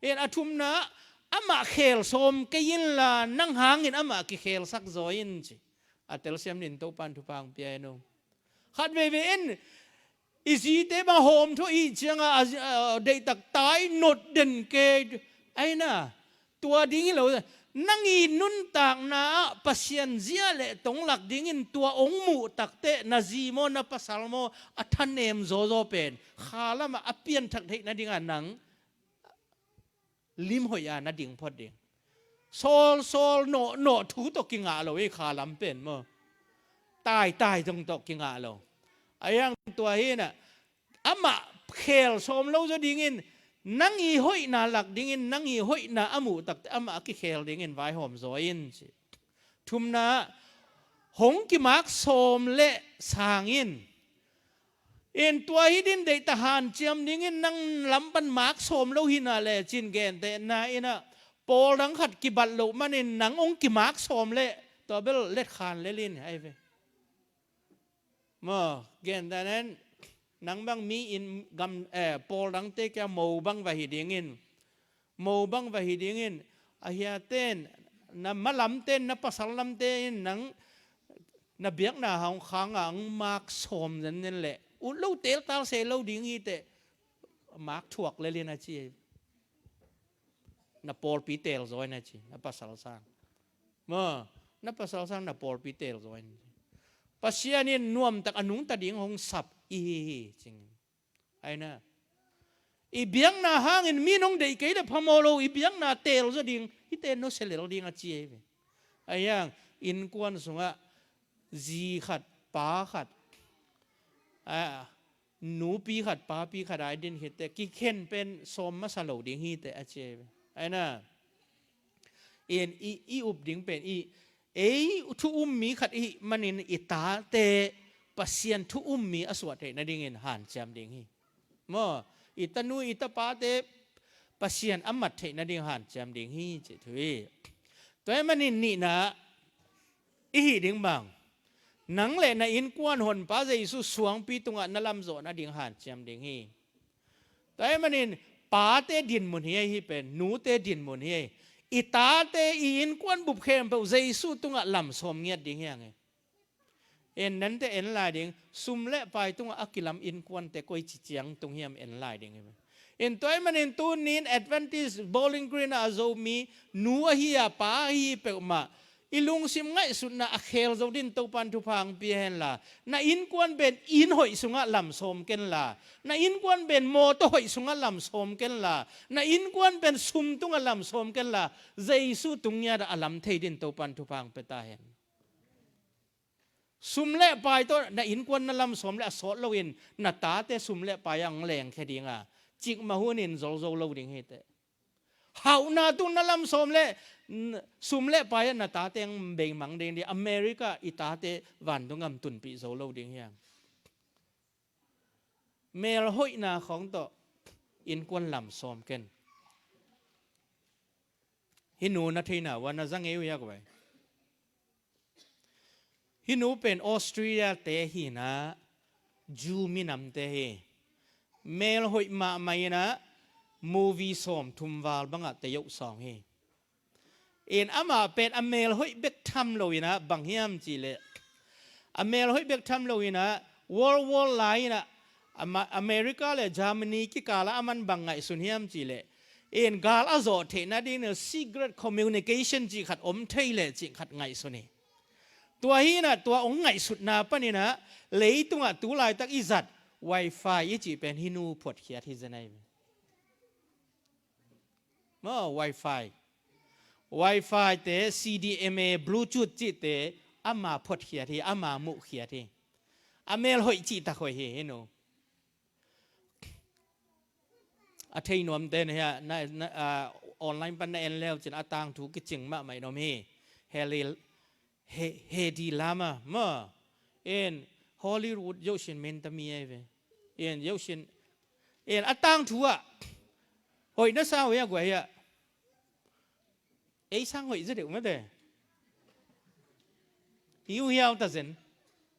In a thumna, amah khel sawm kei inla, nang hangin amah kikhelsak zaw in ci. A telsiam nin Topan thupha hong pia in uh. Khat veivei in, i zite bang hawm thu i cianga, a, a, deihtak tai not den kei. Aina, tua ding hi lo. Nang i nuntakna ah Pasian zia le tong lak dingin tua ong muh takteh na zi maw, na pasal maw, a thanem zawzaw pen kha lamah a pianthak theih nadinga nang lim hoih a na ding phot ding. Sawl sawl nawh nawh thu tawh kingah lo i kha lam pen maw. Tai tai zong tawh kingah lo. A yang tua hi na, amah khel sawm lo zaw dingin, nang i hoihna lak dingin, nang i hoihna a muh takteh amah a kikhel dingin vaihawm zaw in ci. Thumna, hong kimaak sawm le sang in. In tua hi din deihtak hanciam dingin nang lam pan maak sawm lo hi na le cin gentehna in a, pawl dang khat kibat loh manin nang hong kimaak sawm le tua bel let khan lel in ai ve. Maw, gentehna in, nang bang mi in gam, eh, pawl dangte kia mo bang va hi dingin, mo bang va hi dingin, a hiaten, na ma lamten, na pasal lamte in nang na biakna hong khanga hong maak sawm zenzen leh ut lo, teltal se lo ding hi teh, maak thuak lel in a ci. Na pawlpi tel zaw in a ci, na pasal sang. Maw, na pasal sang na pawlpi tel zaw in. Pasian in nuamtak a nungta ding hong sap i hi hi cing. Aina. I biakna hangin mi nong deih kei le phamawh lo, i biakna tel zaw ding, hite no selel ding a ci ei ve. A yang, innkuan sungah zi khat, pa khat, a, nupi khat, papi khat ai din khit teh, kikhen pen sawm masa lo ding hi teh a ci ei ve. Aina. In i, i up ding pen i, ei thu um mi khat i hih manin i tate Pasian thu um mi a suah theih nadingin hanciam ding hi. Maw, i tanu i tapate Pasian a mat theih nading hanciam ding hi cih thu hi. Tua ahih manin nihna i hih ding bang, nang le na innkuan Honpa Jesu suangpi tungah na lamzawh nading hanciam ding hi. Tua ahih manin pate dinmun hi ei, hih pen nute dinmun hi ei. I tate, i innkuan bup khempeuh Jesu tungah lamsawm ngiat ding hi hang ei. En nante en lai ding, sum le pai tungah a kilam innkuante koi ci ciang tung hiam en lai ding hi. En tua ahih manin tuni in Adventist Bowling Green ah a Zomi nu ahi a, pa ahi peuhmah, i lungsim ngaihsutna a khel zo din Topan thupha hong pia hen la, na innkuan pen inn hoih sungah lamsawm ken la, na innkuan pen mawtaw hoih sungah lamsawm ken la, na innkuan pen sum tungah lamsawm ken la, Jesu tung ngiat a lam thei din Topan thupha hong pia ta hen. Sum le pai tawh na innkuan na lamsawm le a sawt loin na tate sum le pai ah hong lengkhia dinga, cikmah hunin zolzo lo ding hi teh. Hauhna tung na lamsawm le, n-, sum le pai ah na tate hong beimang ding ding. America i tate vantung gam tunpih zo lo ding hi hang. Melhoihna khawng tawh innkuan lamsawm ken. Hih nu na theihna uh a na za ngei uh hiak vai. Hih nu pen Australia te hi na, Jew minamte hi. Melhoih mahmah in a, movie sawmthum val bangah te yoh sawng hi. In amah pen a melhoih bek tham lo in a, bang hiam cih leh, a melhoih bek tham lo in a, World War lai in a, Ama-, America le Germany kikal ah aman bang ngaihsun hiam cih leh, in gal a zawh theihna ding in a secret communication cih khat om thei leh cih khat ngaihsun hi. Tua hi in a, tua hong ngaihsutna panin a, leitungah tu laitak i zat Wi-Fi i cih pen hih nu phuatkhiat hi zen ahi ve. Maw, Wi-Fi. Wi-Fi te, C D M A, Bluetooth cihte ama phuatkhiat hi, ama muhkhiat hi. A mel hoih cihtak hoih hi, hih nu. A thei nuamte na hia, na, na, a, online pan na en leu cin a tangthu kicing mahmah in om hi. Heli, he, Hedi Lama, maw. En, Hollywood yoh sin min ta mi ai ve. En, yoh sin. En, a tangthu ah. Hoih na sa hoih a guai ah. Ei sang hoih za deuh mate. Hiu hiau ta zen.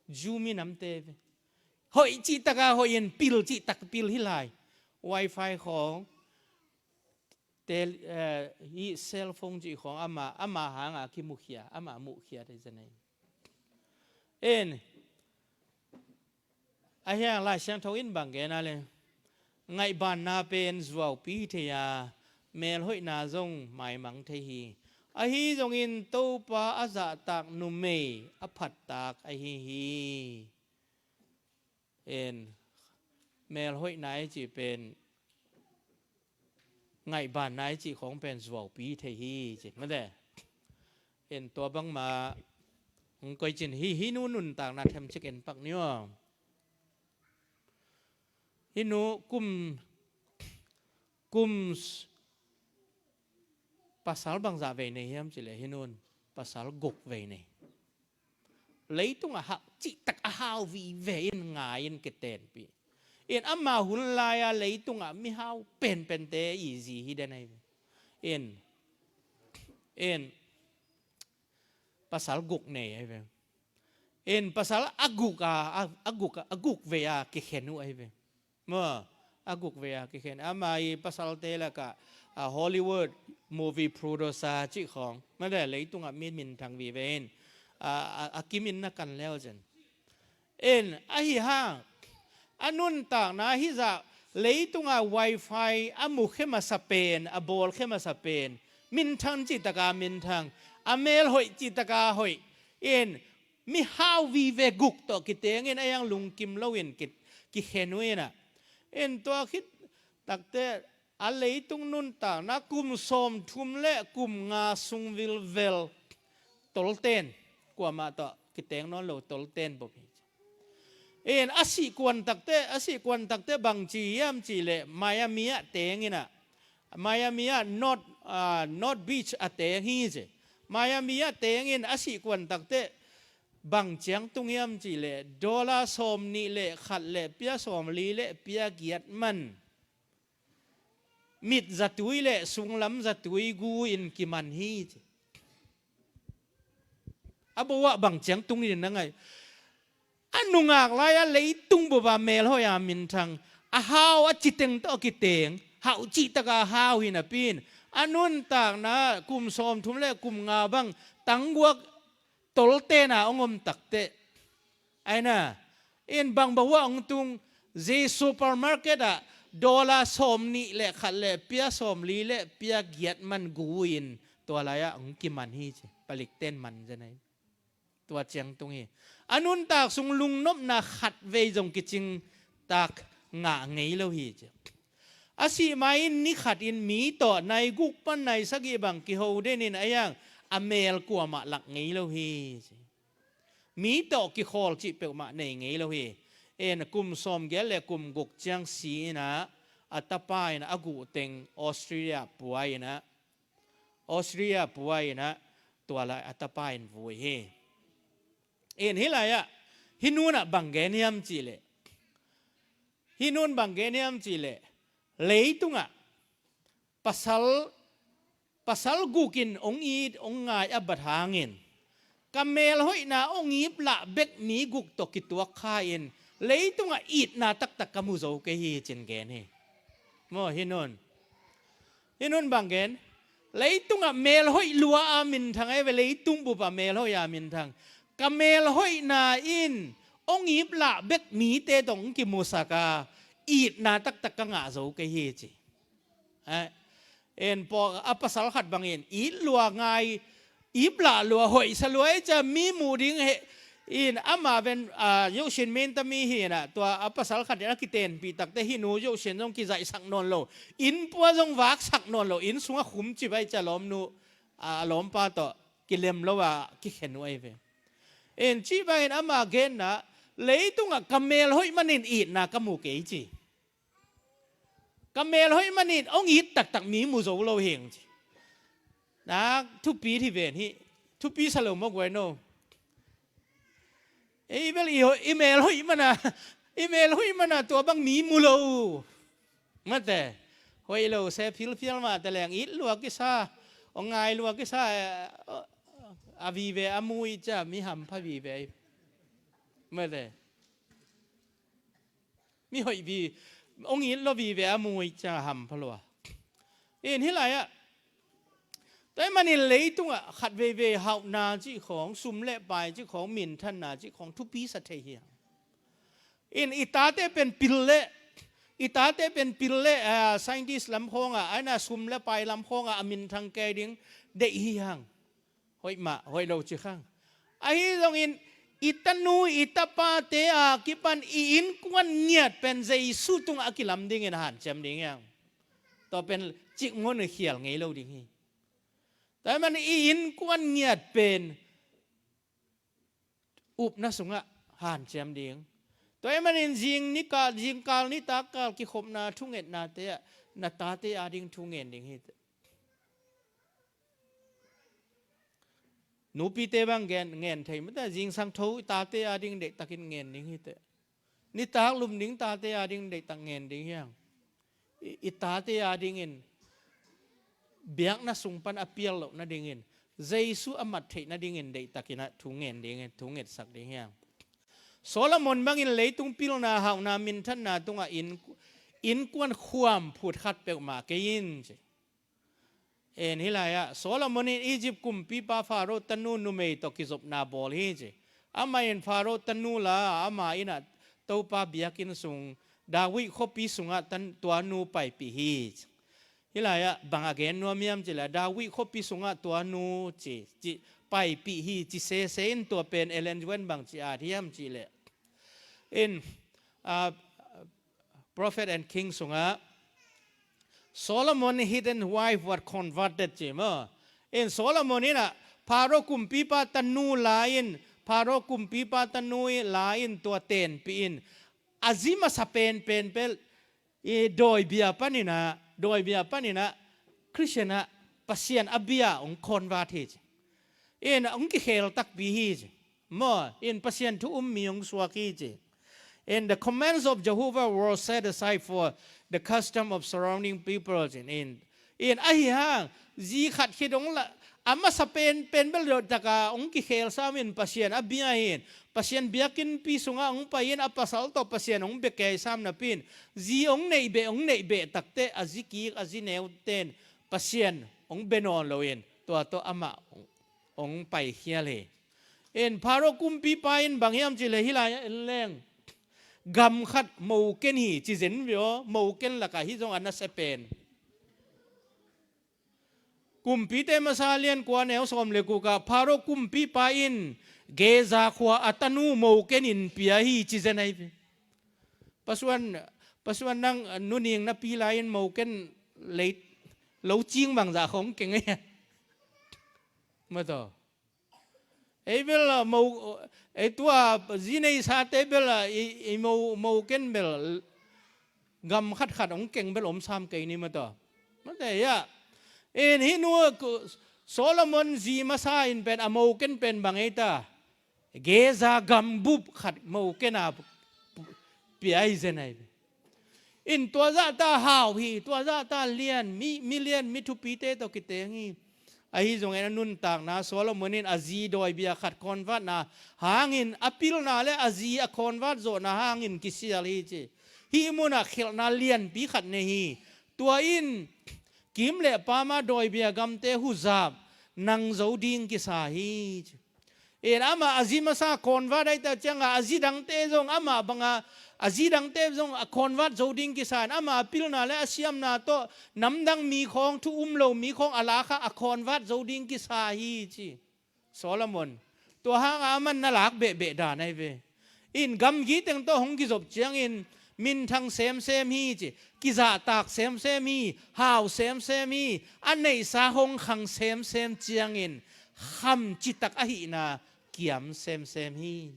Jew minamte ve. Hoih cihtak a hoih in pil cihtak pil hi lai. Wi-Fi khawng. Tel, eh, hi cellphone cih khawng ama, ama hanga kimukhia, ama mukhia te zen ai. En. A hiang Lai Siangtho in bang gen a le, ngaihbanna pen zuaupi thei a, melhoihna zong maimang thei hi. Ahi zongin Topa a zahtak numei a phattak ahi hi. En, melhoihna i cih pen ngaihbanna i cih khawng pen zuaupi thei hi ci mate. En, tua bangmah hong koih cin hi, hih nu nuntakna themcik en pak ni aw. Hih nu kum, kum s-, pasal bangzah vei nei hiam cih leh hih nun pasal guk vei nei. Leitungah hau cihtak a hau vive in ngai in kitenpih. In ama hun lai-a leitungah mihau penpente i zi hi den ahi ve. In, in pasal guk nei ahi ve. In pasal a guk a, a, a guk a, a guk vei a kikhen uh ahi ve. Maw, a guk vei a kikhen. Ama i pasalte lakah, a, Hollywood movie producer cih khawng. Mate, leitungah mi minthang vive in. A, a, a kimin na kan leu zen. In, ahi hang. A nuntakna hizah leitungah Wi-Fi a mukhe masa pen, a bawlkhe masa pen. Minthang cihtak a minthang. A melhoih cihtak a hoih. In, mihau vive guk tawh kitengin a hiang lungkim loin ki, kikhen uh inah. In tua khit takte a leitung nuntakna kum sawmthum le kum nga sung vilvel tolten kuamah tawh kiteng nawn lo tolten bawm hi. In a sihkuan takte, a sihkuan takte bangci hiam cih leh Miami ah teng inah. Miami ah North, ah, North Beach a teng hi ci. Miami ah tengin a sihkuan takte bang ciang tung hiam cih leh dollar sawm nih le khat le pia sawm li le pia giat man mit zatui le sunglam zatui gu in kiman hi ci. A bo ah bang ciang tung in na ngai. A nungak lai-a leitung bup a melhoih a minthang, a hau a citeng tawh a kiteng, hau cihtak a hau hi napi in, a nuntakna kum sawmthum le kum nga bang tangguak tolten a hong om takte. Aina, in bang bah uh a hong tung, zi supermarket ah dollar sawm nih le khat le pia sawm li le pia giat man gu in tua lai-ah hong kiman hi ci, palikten man zen ahi. Tua ciang tung hi. A nuntak sung lungnopna khat vei zong kicing tak ngah ngei lo hi ci. A sih ma-in ni khat in mi tawh nai guk pan nai sagih bang kiho den in a hiang a mel kuamah lak ngei lo hi ci. Mi tawh kikhawl cih peuhmah nei ngei lo hi. En kum sawm giat le kum guk ciang si inah a tapa in a guh teng Australia pua inah Australia pua inah tua lai a tapa in vui hi. In hih lai-ah hih nun ah bang gen hiam cih leh, hih nun bang gen hiam cih leh, leitungah pasal, pasal guk in hong it hong ngai a bat hangin ka melhoihna hong iplah bek mi guk tawh kituak kha in leitungah itna taktak ka mu zo kei hi cin gen hi. Maw, hih nun. Hih nun bang gen. Leitungah melhoih lua a minthang ahi ve, leitung bup a melhoih a minthang. Ka melhoihna in hong iplah bek mite tawh hong kimusak a itna taktak ka ngah zo kei hi ci. Eh, en paw a pasal khat bangin it lua ngai, iplah lua hoihsa lua i cia mi muh ding he, In ama ven, a, Yoh Sin Min ta mi hi inah, tua a pasal khat in a kitenpih takte hih nu Yoh Sin zong kizaihsak nawn lo, inn pua zong vaksak nawn lo, inn sungah khum cibai cia lawmnu, a, a lawmpa tawh kilem lo a kikhia uh ahi ve. In cih bangin ama genna, leitungah ka mel hoih manin itna ka mu kei ci. Ka mel hoih manin hong it taktak mi mu zo lo heng ci. Nak thupi hi ven hi. Thupi sa lo maw guai no? Ei bel i, i mel hoih mana, i mel hoih mana tua bang mi mu lo. Mate, hoih lo se philphial mah ta leng it lua kisa, hong ngai lua kisa, eh, a vive a mu i cia mi hampha vive. Mate. Mi hoih vi, hong it lo vive a mu i cia hampha lua. In hih lai-ah, tua ahih manin leitungah khat veivei hauhna cih khawng, sum le pai cih khawng, minthanna cih khawng thupi sa thei hi. In i tate pen pil le, i tate pen pil le, ah, scientist lam khawngah, a ina sum le pai lam khawngah a minthang kei ding deih hi hang. Hoih mah, hoih lo ci khang. Ahi zongin, i tanu, i tapate a kipan i innkuan ngiat pen Jesu tungah a kilam dingin hanciam ding hiang. Tua pen cik ngun khial ngei lo ding hi. Tua ahih manin i innkuan ngiat pen upna sungah hanciam ding. Tua ahih manin zing ni kal, zingkal nitak kal kikhopna thungetnate ah na tate ading thungen ding hi. Nupite bang gen, ngen thei mate, zingsang tho i tate ading deihtakin ngen ding hi teh. Nitak lum ding tate ading deihtak ngen ding hiang. I, i tate adingin biakna sung pan a pial loh nadingin, Jesu a mat theih nadingin deihtakin ah thu ngen dingin, thu ngetsak ding hiang. Solomon bangin leitung pilna hauhna minthanna tungah inn, innkuan khuam phut khat peuhmah kei in ci. En hih lai-ah, Solomon in Egypt kumpipa Pharaoh tanu numei tawh kizopna bawl hi ci. Amah in Pharaoh tanu la, ama innah Topa biakinn sung, David khuapi sungah tan, tua nu paipih hi ci. Hih lai-ah bang a gen nuam hiam cih leh, David khuapi sungah tua nu ci, ci, paipih hi ci sese in tua pen Ellen White bang ci at hiam cih leh. In, ah, Prophet and King sungah Solomon hidden wife was converted ci maw. In Solomon innah Pharaoh kumpipa tanu la-in, Pharaoh kumpipa tanu la-in tua tenpih in a zi masa penpen bel i dawibia paninah, dawibia paninah Christian ah Pasian a bia hong convert hi ci. In hong kikhel takpi hi ci. Maw, in Pasian thu um mi hong suak hi ci. In the commands of Jehovah were set aside for the custom of surrounding people. In, in, in ahi hang, zi khat khit hong la, a masa penpen bel dawh taka hong kikhel sam in Pasian a bia hi in, Pasian biakinnpi sungah hong pai in a pasal tawh Pasian hong bia kei sam napi in, zi hong neih beh, hong neih beh takte a zi kik, a zi neute in Pasian hong bia nawn lo in, tua tawh amah hong, hong paikhial hi. In Pharaoh kumpipa in bang hiam cih leh hih lai-ah en leng, gam khat mo ken hi ci zen ve aw, mo ken lakah hih zong a nasia pen. Kumpite masa lian kua neu sawm le gukah Pharaoh kumpipa in Geza khua a tanu mo ken in pia hi ci zen ahi ve. Pasuan, Pasuan nang nuning na pi lai-in mo ken lei, lo cing bangzah khong keng ei. Mataw. Ei bel a mo, ei tua zi neisate bel a i, i mo, mo ken bel gam khatkhat hong keng bel om sam kei ni mataw. Mataw, ya. In hih nu Solomon zi masa in pen a mo ken pen bang ei ta. Geza gambup khat mo ken a pia hi zen ahi. In tua zahta hau hi, tua zahta lian, mi, mi lian, mi thupite tawh kiteng hi. Ahi zongin a nuntakna Solomon in a zi dawibia khat convertna hangin, a pilna le a zi a convert zawhna hangin kisial hi ci. Hih munah khelhna lianpi khat nei hi. Tua in kim le pama dawibia gamte huzap nang zo ding kisa hi ci. In amah a zi masa convert ahi ta cianga a zi dangte zong amah banga a zi dangte zong a convert zo ding kisa in amah a pilna le a siamna tawh namdang mi khawng thu um lo mi khawng a lakha a convert zo ding kisa hi ci. Solomon Tua hangah aman na lak behbeh dan ahi ve. In gamgi teng tawh hong kizop ciangin minthang semsem hi ci, kizahtak semsem hi, hau semsem hi, a neihsa hong khang semsem ciangin khamcitak ahihna kiam semsem hi.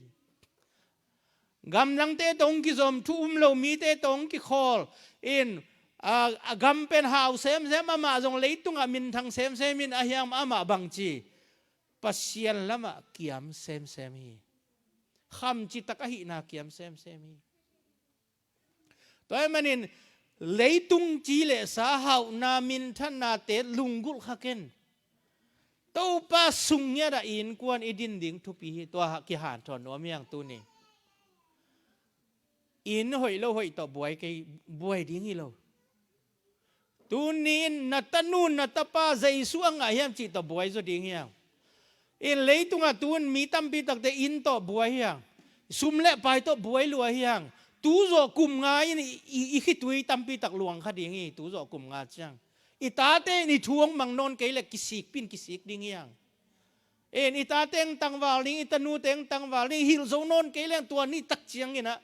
Gamdangte tawh hong kizom, thu um lo mite tawh hong kikhawl in, a, a gam pen hau semsem, amah zong leitungah minthang semsem in, ahiang amah bangci Pasian lamah kiam semsem hi. Khamcitak ahihna kiam semsem hi. Tua ahih manin leitung ci le sa, hauhna, minthannate lunggulh kha ken. Topa sung ngiat ah i innkuan i din ding thupi hi. Tua kihanthawn nuam hi hang tuni. Inn hoih lo hoih tawh buai kei, buai ding hi lo. Tuni in na tanu na tapa Jesu a ngah hiam cih tawh buai zaw ding hi hang. In leitungah tu in mi tampi takte inn tawh buai hi hang. Sum le pai tawh buai lua hi hang. Tu zawh kum nga in i, i, i khitui tampi tak luang kha ding hi, tu zawh kum nga ciang. I tate in i thu hong mang nawn kei le kisik pin kisik ding hi hang. In i tate hong tangval ding, i tanute hong tangval ding, hilh zo nawn kei leng tua ni tak ciangin ah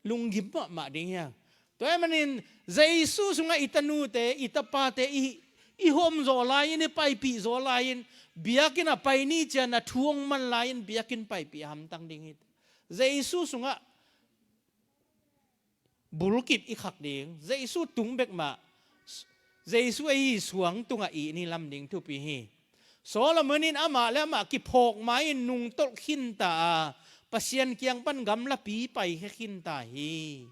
lunggim mahmah ding hi hang. Tua ahih manin Jesu sungah i tanute, i tapate i, i hom zaw lai-in, i paipih zaw lai-in, biakinn ah pai ni ciang na thu hong man lai-in biakinn paipih a hamtang ding hi. Jesu sungah bulkip i khak ding, Jesu tung bek mah, Jesu ahi suang tungah i inn i lam ding thupi hi. Solomon in amah le amah kiphawk ma-in nungtolh khinta a, Pasian kiang pan gamlapi paikhia khinta hi.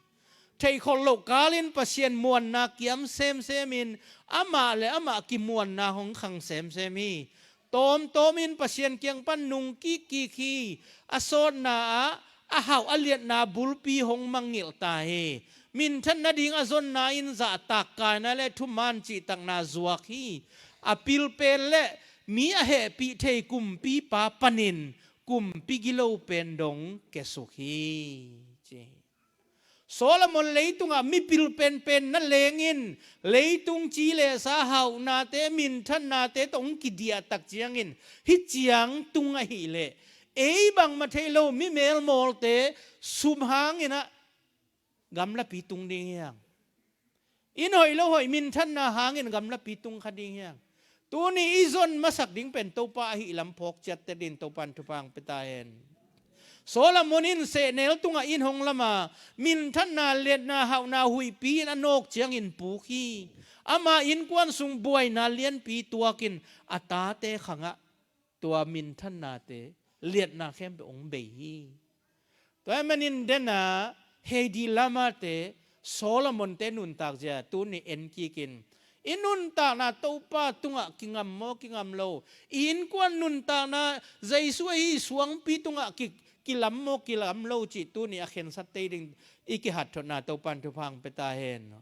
Theihkholh loh kalin Pasian muanna kiam semsem in, amah le amah kimuanna hong khang semsem hi. Tawmtawm in Pasian kiang pan nung kikkik hi. A sawtna ah a hauh a liatna bulpi hong mangngilh ta hi. Minthan nading a zonna in zahtak, kaina le thuman cihtakna zuak hi. A pilpen le mi a hehpih thei kumpipa panin kumpi gilo pen dong kiasuk hi, ci hi. Solomon leitungah mipil penpen na lengin, leitung ci le sa, hauhnate, minthannate tawh hong kidiahtak ciangin, hih ciang tung ahih leh ei bangmah thei lo mi melmawlte sum hangin ah gamlapi tung ding hi hang. Inn hoih lo hoih minthanna hangin gamlapi tung kha ding hi hang. Tuni i zon masak ding pen Topa ahih lam phawk ciat tetin Topa in thupha hong pia ta hen. Solomon in sehnel tungah inn hong lam a, minthanna, liatna, hauhna huihpi in a nawk ciangin puk hi. Ama innkuan sung buaina lianpi tuakin a tate khangah tua minthannate, liatna khempeuh hong bei hi. Tua ahih manin den a, Hedi Lamate, Solomonte nuntak zia tuni en kikin, i nuntakna Topa tungah kingam maw kingam lo, i innkuan nuntakna Jesu ahi suangpi tungah ki, kilam maw kilam lo cih tuni a khensat tei ding i kihatthotna Topa in thupha hong pia ta hen.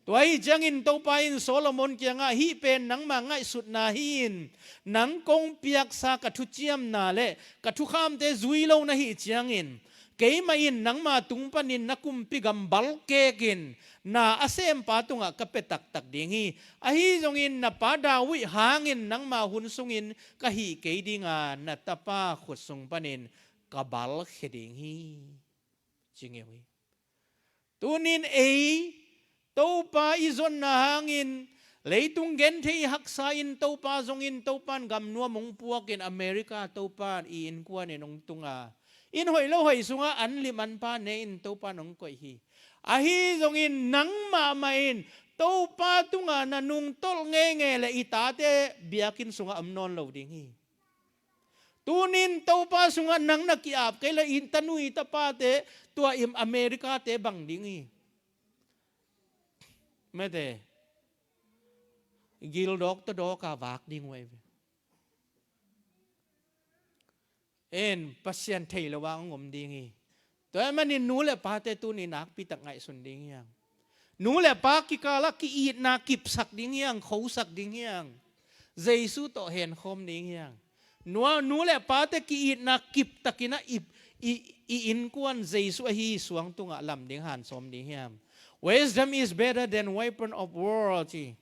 Tua ahi ciangin Topa in Solomon kiangah, hih pen nangma ngaihsutna hi-in, nang kong piaksa ka thuciamna le ka thukhamte zui lo na hih ciangin, keimah in nangma tung panin na kumpi gam balkekin na a sempa tungah ka pia taktak ding hi. Ahi zongin na pa David hangin nangma hun sungin ka hih kei ding a, na tapa khut sung panin ka balkhia ding hi, ci ngeu hi. Tunin ei Topa i zonna hangin, leitung genthei haksa in Topa zongin, Topa in gam nuam hong puakin America Topa in i innkuan in hong tung a, inn hoih lo hoih sungah an lim an pa ne in Topa in hong koih hi. Ahi zongin nang mahmah in Topa tungah na nungtolh ngeingei leh i tate biakinn sungah om nawn lo ding hi. Tunin Topa sungah nang na ki-ap kei leh i tanu i tapate tua i America-te bang ding hi. Mete, gildawk tawdawk a vak ding uh ahi ve. En, Pasian thei lo a hong om ding hi. Tua ahih manin nu le pate tuni nakpi tak ngaihsun ding hi hang. Nu le pa kikalah ki-itna kipsak ding hi hang, khosak ding hi hang. Jesu tawh henkhawm ding hi hang. Nu, nu le pate ki-itna kiptakin a i, i, i innkuan Jesu ahi suang tungah lam ding, hansawm ding hi hang. Wisdom is better than weapon of war, ci.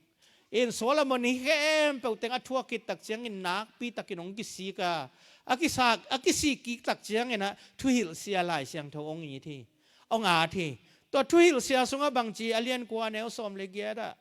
In Solomon hi khempeuh teng a thuak khit tak ciangin nakpi takin hong kisik a, a kisik, a kisik kik tak ciangin ah thuhilhsia Lai Siangtho hong it hi, hong at hi. Tua thuhilhsia sungah bangci, a lian kua, neu sawm le giat ah,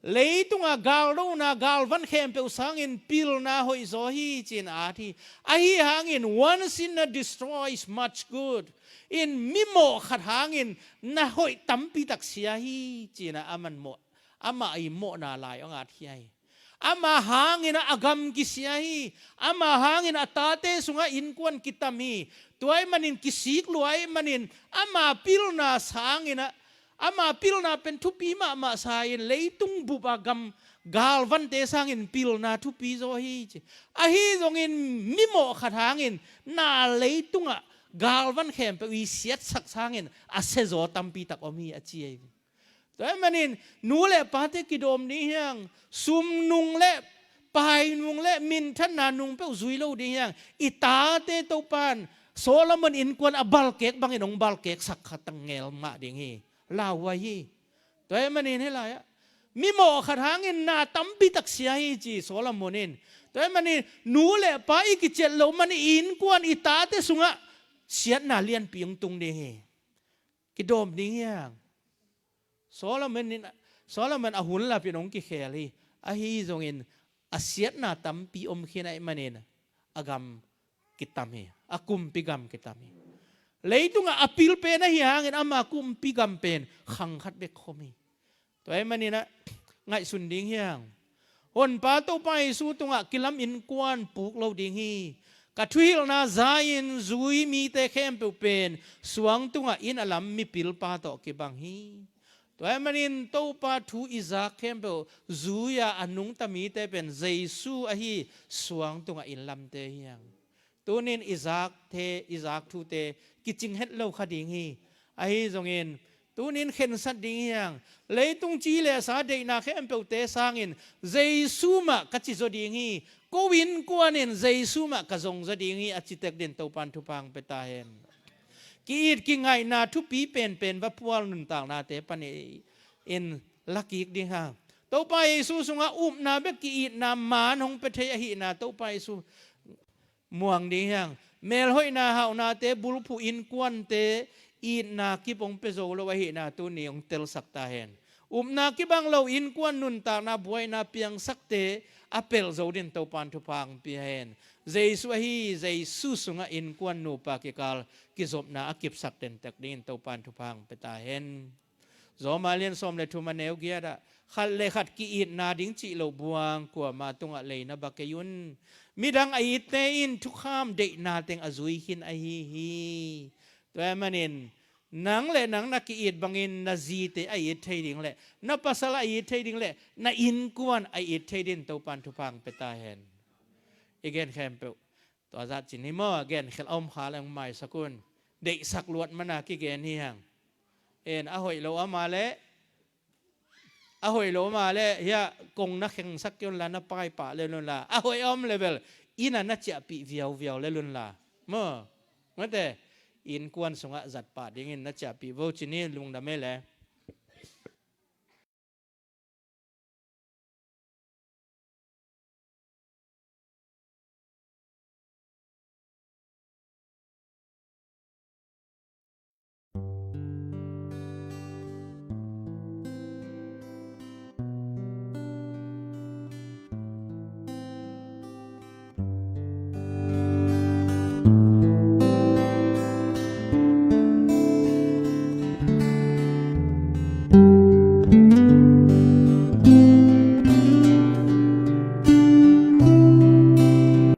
leitungah galdona galvan khempeuh sangin pilna hoihzaw hi ci-in at hi. Ahi hangin one sinner destroys much good. In mi mawh khat hangin na hoih tampi tak sia hi ci-in ah aman mawh, amah i mawhna lai hong at hi. Amah hangin ah a gam kisia hi. Amah hangin a tate sungah innkuan kitam hi. Tua ahih manin kisik lua ahih manin ama pilna sangin ah, ama pilna pen thupi mahmah sa-in leitung bup a gam galvante sangin pilna thupi zaw hi ci. Ahi zongin mi mawh khat hangin na leitungah galvan khempeuh i siatsak sangin a siazaw tampi tak om hi a ci hi. Tua ahih manin nu le pate kidawm ding hi hang. Sum nung le pai nung le minthanna nung peuh zui lo ding hi hang. I tate Topan Solomon innkuan a balkek bangin hong balkeksak khat tang ngel mah ding hi. Lauhuai hi. Tua ahih manin hih lai-ah mi mawh khat hangin na tampi tak sia hi ci Solomon in. Tua ahih manin nu le pa i kiciat loh man i innkuan i tate sungah siatna lianpi hong tung ding hi. Kidawm ding hi hang. Solomon in, Solomon a hun lapin hong kikhel hi. Ahi zongin a siatna tampi om khin ahih manin a gam kitam hi. A kumpi gam kitam hi. Leitungah a pil pen ahi hangin ama kumpi gam pen khang khat bek khom hi. Tua ahih manin ah ngaihsun ding hi hang. Honpa Topa Jesu tungah kilam innkuan puk lo ding hi. Ka thuhilhna za-in zui mite khempeuh pen suang tungah inn a lam mipilpa tawh kibang hi. Tua ahih manin Topa thu i zak khempeuh zui-a a nungta mite pen Jesu ahi suang tungah inn lamte hi hang. Tunin i zakte, i zak thute kicing het lo kha ding hi. Ahi zongin tunin khensat ding hi hang. Leitung ci le sa deihna khempeuhte sangin Jesu mah ka ci zaw ding hi. Ko innkuanin Jesu mah ka zong zaw ding hi a ci tek dingin Topan thupha hong pia ta hen. Ki-it kingaihna thupi penpen va phual nuntaknate panin lakik ding hi hang. Topa Jesu sungah upna bek ki-itna maan hong pia thei ahihna Topa Jesu muang ding hi hang. Melhoihna hauhnate bulphuh innkuante itna kip hong pia zo lo ahihna tuni hong telsak ta hen. Upna kibang lo innkuan nuntakna buaina piangsakte a pelh zo dingin Topan thupha hong pia hen. Jesu ahi, Jesu sungah innkuan nupa kikal kizopna a kipsak tentek dingin Topan thupha hong pia ta hen. Roma lian sawm le thum a neu giat ah, khat le khat ki-itna ding cih loh buang kuama tungah lei na ba kei un. Midang a itte in thukham deihna teng a zui khin ahi hi. Tua ahih manin nang le nang na ki-it bangin na zite a it thei ding le na pasal a it thei ding le na innkuan a it thei dingin Topan thupha hong pia ta hen. I gen khempeuh tua zat cin hi maw, a gen khel a om kha le hong maisak un. Deihsak luat mana kigen hi hang. En, a hoih lo ama le, a hoih lo ama le, hia, kong na khengsak kei un la, na paipah le un la. A hoih a om le bel inn ah na ciahpih viauviau le un la. Maw, mate, innkuan sungah zat pah dingin na ciahpih vo cin hi, lungdam ei le.